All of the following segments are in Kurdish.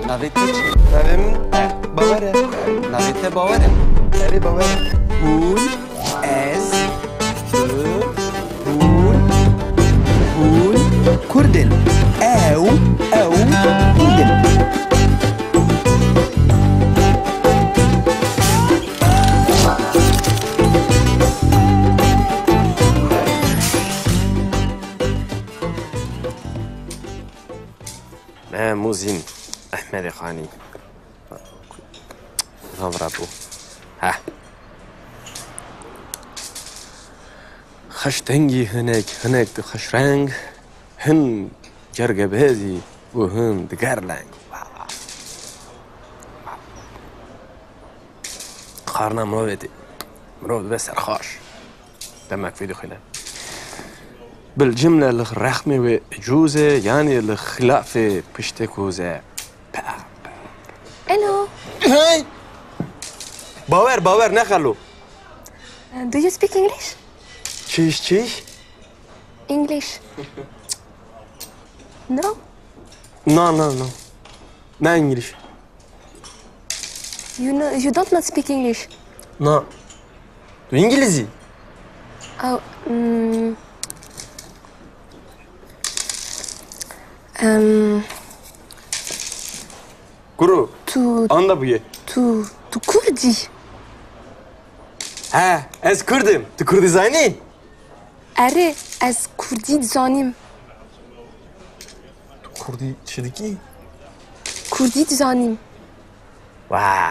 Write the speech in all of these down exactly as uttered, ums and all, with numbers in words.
Navê te çi? Navê min Bawer e. Navê te Bawer e? Erê, Bawer e. Hûn, ez, tu, hûn, hûn Kurd in. Ew, ew Kurd in. Me Muzîn Ehmedê Xanî. Navra bû. Heh. Xeş dengî hinek, hinek di xeş reng, hin cergebêzî û hin diger leng. Xarina mirovê tê. Mirov dibe serxaş. Demek vê dixwîne. Bil cimle li rexmê wê cûz e, yanî li xilafê piştê kûz e. Pe, pe. Hello. Hey! Bawer, Bawer, ne xelo. Uh, do you speak English? Çiş, çiş? English. No? No, no, no. Ne English. You know, you don't not speak English. No. Tu Îngilîzî? Oh, mm, um, Kuro. Tu, anda bûye. Tu, tu Kurd î? He, ez Kurd im. Tu Kurdî zanî? Erê, ez Kurdî dizanim. Tu Kurdî çi dikî? Kurdî dizanim. Wa,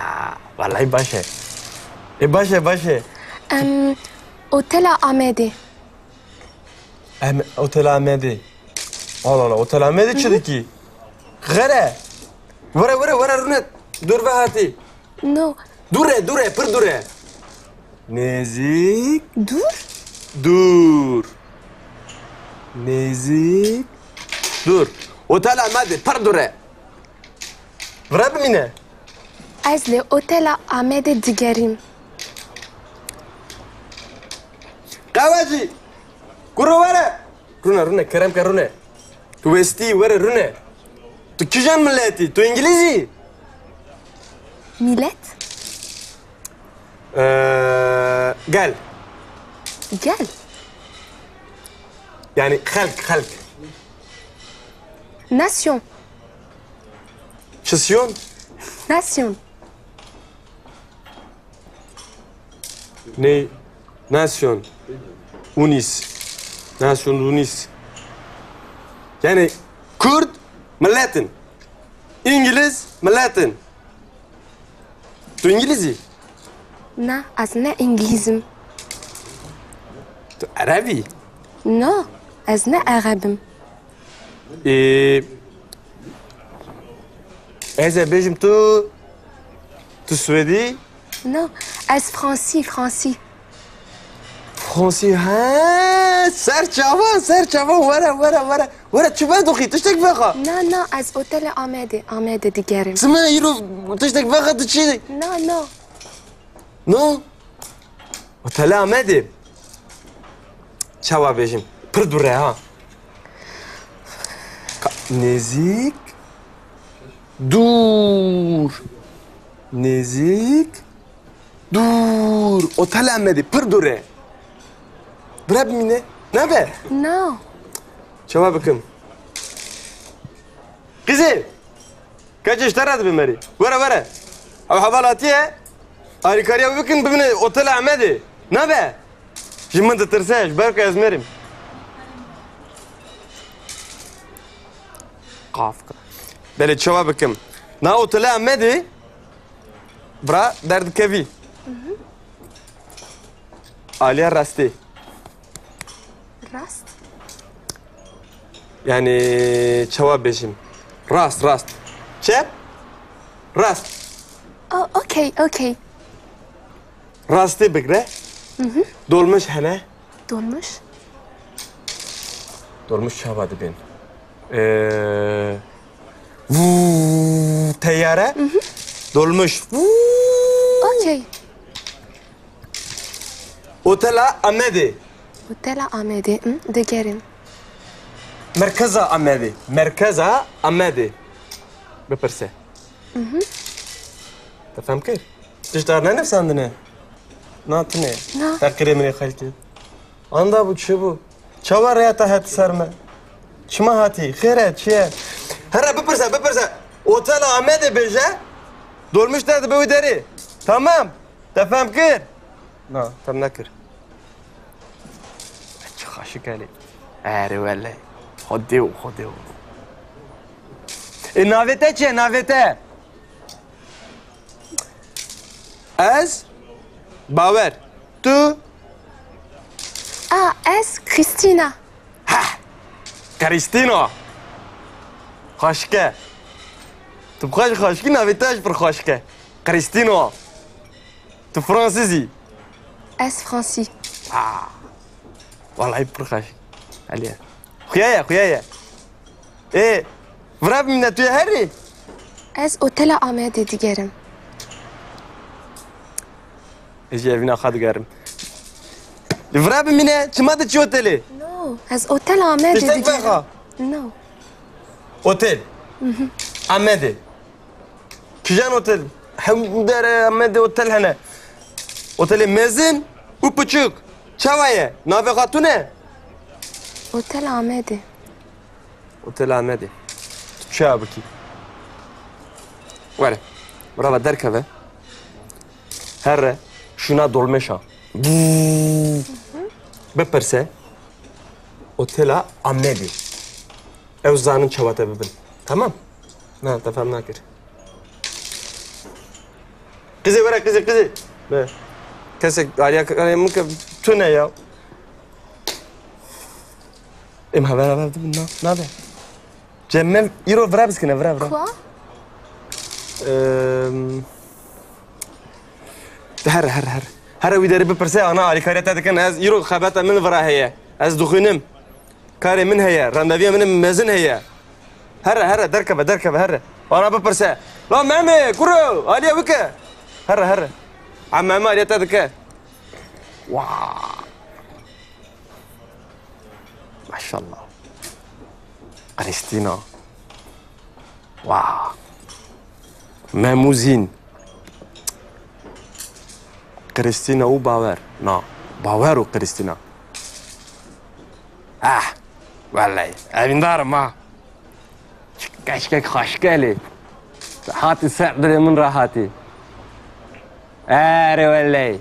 welay baş e. Ê, baş e, baş e. Em, Otela Amedê. Em, Otela Amedê. Allah Allah, Otela Amedê çi dikî? Xêr e. Were, were, were rûne. Dûr ve hatî. No. Dûr e, dûr e, pir dûr e. Nêzîk. Dûr? Dûr. Nêzîk. Dûr. Otela Amedê pir dûr e. Vira bimîne. Ez li Otela Amedê digerîm. Qewecî. Kuro were. Rûne, rûne, kerem ke rûne. Tu westî, were rûne. Tu kîjan miletî? Tu Îngilîzî? Milet? Ee, gel. Gel? Yani xelk, xelk. Nasyon. Çisyon? Nasyon. Ney? Nasyon Unis. Nasyon Unis. Yani Kurd miletin. İngiliz miletin. Tu İngilizî? Na, ez ne Îngilîz im. Tu Ereb î? No, ez ne Ereb im. Ê, ez ê bêjim tu, tu Swêdî? No, ez Fransî, Fransî. Fransî, he, ser çavan, ser çavan, were, were, were. Were, çi vedoxî, tiştek vexa. Na, na, ez otele Amedê, Amedê digerim. Sime îro tiştek vexa tu çi? Na, na. No? Otele Amedê. Çawa bêjim? Pir dûr e ha. Ka-, nêzîk. Dûr. Nêzîk. Dûr. Otele Amedê. Pir dûr e. Bira bimîne. Nabe? No. Çawa bikim? Qîzê. Keçê ji te re dibe merî. Were, were. Ew heval hatiye. Alîkariya wî bikin, bibine Otela Amedê. Nabe? Ji min ditirse, ji ber ku ez mêrim. Qaf. Belê, çawa bikim? Na Otela Amedê, bira, derdikevî. Aliya rastê. Rast? Yani çawa bêjim? Rast, rast. Çep? Rast. Oh, okey, okey. Rastê bigre. Dolmuş hene. Dolmuş? Dolmuş çawa dibên? Ee, vuu, teyare. Dolmuş. Vuu. Okey. Otela Amedê. Otela Amedê, hı, digerim. Merkeza Amedê. Merkeza Amedê. Bipirse. Te fem kir? Tişt dar nenivsandine? Na tune. Na. Feqirê min ê xelkê. Anda bû, çi bû? Çawa rêya te hate ser me? Çima hatî? Xêr e, çi ye? Here bipirse, bipirse. Otela Amedê bêje. Dolmiş te dibe wî derê. Tamam. Te fem kir? Na, fem nekir. Çi xaşik elê. Erê wele. Xwedê û xwedê û. E, navê te çi ye, navê te? Ez Bawer. Tu? A, ez Christina. Heh! Christina! Xweşik e. Tu bi xwe jî xweşik î, navê te jî pir xweşik e. Christina! Tu fransîz î? Ez fransî. Ha! Wellahî pir xweşik. Elê. Xuya ye, xuya ye. Ê, vira bimîne, tu yê herî? Ez otela Amedê digerim. Ez jî evîna xwe digerim. Li vira bimîne, çima diçî otelê? No, ez otela Amedê digerim. Tiştek vexa? No. Otel? Mhm. Amedê. Kîjan otel? Hemû derê Amedê otel hene. Otelê mezin û piçûk. Çawa ye? Navê xwe tune? Otel Amedê. Otel Amedê. Tu çi ya bikî? Were. Brava derkeve. Herre. Şuna dolmeşa. Bû. Bipirse. Otela Amedê. Ew zanin çawa te bibin. Tamam? Na, te fem nakir. Qizê were, qizê, qizê. Be. Kesek alîkarê min ke tune ya. Em hever hever dibin, na, nabe. Cem, me îro vira biskine, vira, vira. Kua? Em, Here, here, here. Here wî derê bipirse, ana alîkariya te dikin. Ez îro xebata min vira heye. Ez dixwînim. Karê min heye, randevuya min mezin heye. Here, here, derkeve, derkeve, here. Ana bipirse. La Memê, kuro, alîya wike. Here, here. A Memê alîya te dike. Wa. Maşallah. Kristîna. Wa. Memûzîn. Kristîna û Bawer. Na. Bawer û Kristîna. Ah. Wellahî. Evîndar im ha. Keşkek xweşik e lê. Hatî ser dilê min re hatî. Erê wellahî.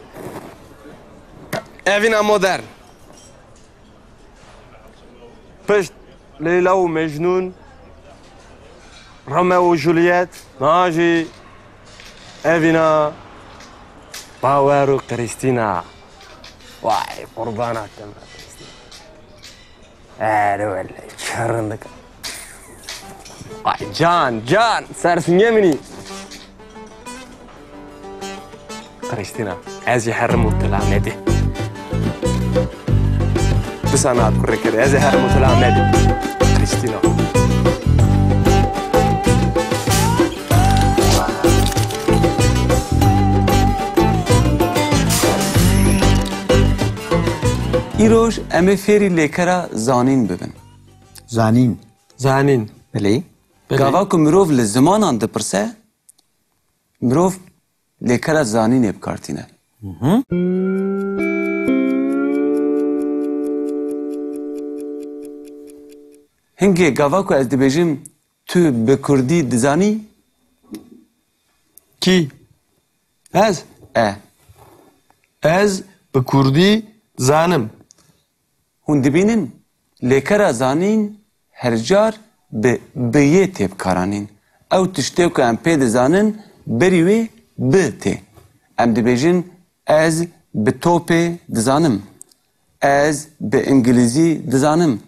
Evîna modern. Pişt Leyla û Mecnûn, Romeo û Juliet, niha jî evîna Bawer û Kristîna. Vay, qurbana te me Kristîna. Erê wele, çi rindik. Ay can, can, ser singê min î. Kristîna, ez jî herim Otela Amedê. Disa nat kurê kere, ez jî herim Otela Amedê. Kristîna. Îroj em ê fêrî lêkera zanîn bibin. Zanîn. Zanîn. Belê. Belê. Gava ku mirov li zimanan dipirse, mirov lêkera zanînê bi kar tîne. Mhm. Hingê gava ku ez dibêjim, tu bi kurdî dizanî? Kî? Ez? E. Ez bi kurdî dizanim. Hûn dibînin, lêkera zanîn her car bi bi yê tê bikaranîn. Ew tiştê ku em pê dizanin, berî wê bi tê. Em dibêjin, ez bi topê dizanim. Ez bi îngilîzî dizanim.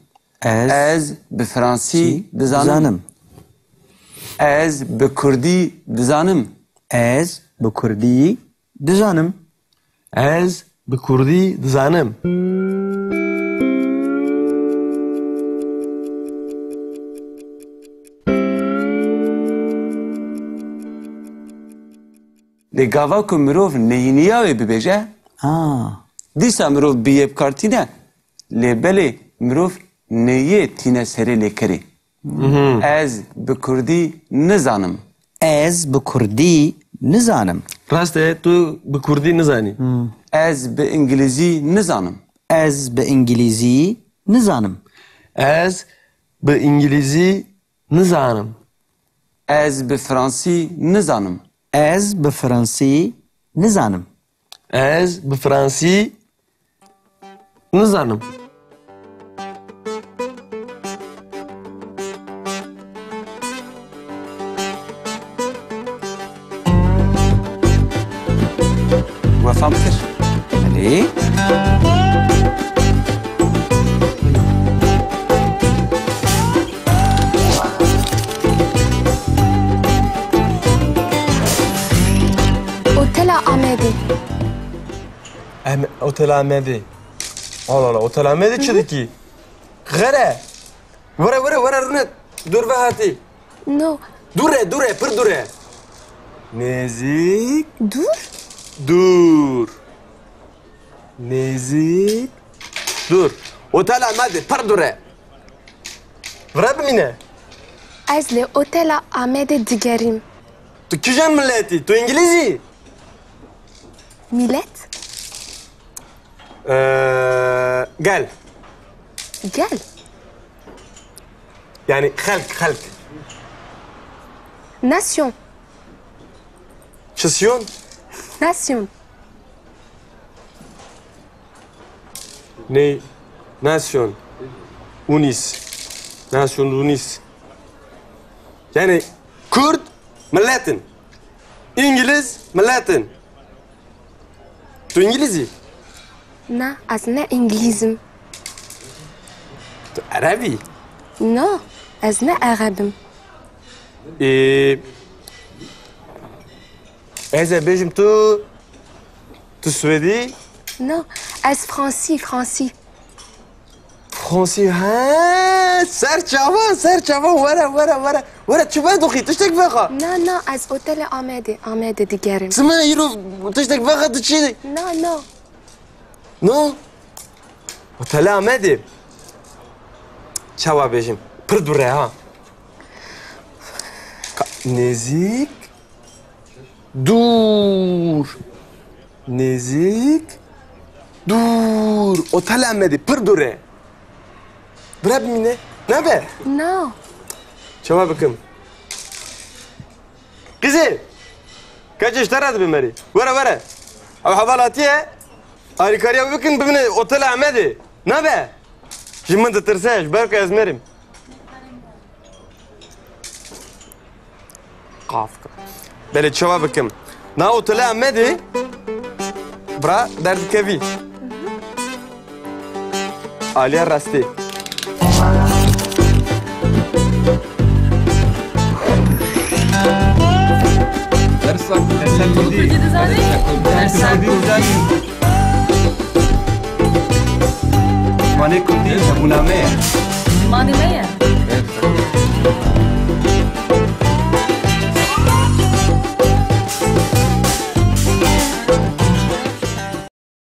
Ez Ez bi fransî dizanim. dizanim. Ez bi kurdî dizanim. Ez bi kurdî dizanim. Ez bi kurdî dizanim. Lê gava ku mirov neyîniya wê bibêje, Ha. dîsa mirov bi yê bi kar tîne. Lê belê mirov neyê tîne serê lêkerê. Mhm. Ez bi kurdî nizanim. Ez bi kurdî nizanim. Rast e, tu bi kurdî nizanî. Hmm. Ez bi îngilîzî nizanim. Ez bi îngilîzî nizanim. Ez bi îngilîzî nizanim. Ez bi fransî nizanim. Ez bi fransî nizanim. Ez bi fransî nizanim. We fam kir. Belê. Otela Amedê. Em, Otela Amedê. Allah Allah, Otela Amedê çi dikî? Xere. Were, were, were, rûne. Dûr ve hatî. No. Dûr e, dûr e, pir dûr e. Nêzîk. Dûr? Dûr. Nêzîk. Dûr. Otela Amedê pir dûr e. Vira bimîne. Ez li Otela Amedê digerîm. Tu kîjan miletî? Tu îngilîzî? Milet? Ee, gel. Gel. Yani xelk, xelk. Nasyon. Çisyon? Nasyon. Ne, nasyon. Unis. Nasyon Unis. Yani Kurd milletin. İngiliz milletin. Tu İngilizî? Na, ez ne Îngilîz im. Tu Ereb î? No, ez ne Ereb im. Ê, ez ê bêjim tu, tu Swêdî? No, ez Fransî, Fransî. Fransî, he, ser çavan, ser çavan, were, were, were. Were, çi vedoxî, tiştek vexa. Na, na, ez otele Amedê, Amedê digerim. Çima îro tiştek vexa tu çi? Na, na. No? Otele Amedê. Çawa bêjim? Pir dûr e ha. Ka-, nêzîk. Dûr. Nêzîk. Dûr. Otel Amedê pir dûr e. Bira bimîne. Nabe? Na. Çawa bikim? Qîzê. Keçê ji te re dibe merî. Were, were. Ew heval hatiye. Alîkariya bikin bimîne Otel Amedê. Nabe? Ji min ditirse, ji ber ku ez merim. Qaf. Belê, çawa bikim? Na otele Amedê, bira, derdikevî. Aliya rastî. Dersa, dersa Kurdî. Kurdî dizanî? Dersa Kurdî. Manê Kurdî hebûna me ye. Manê me ye.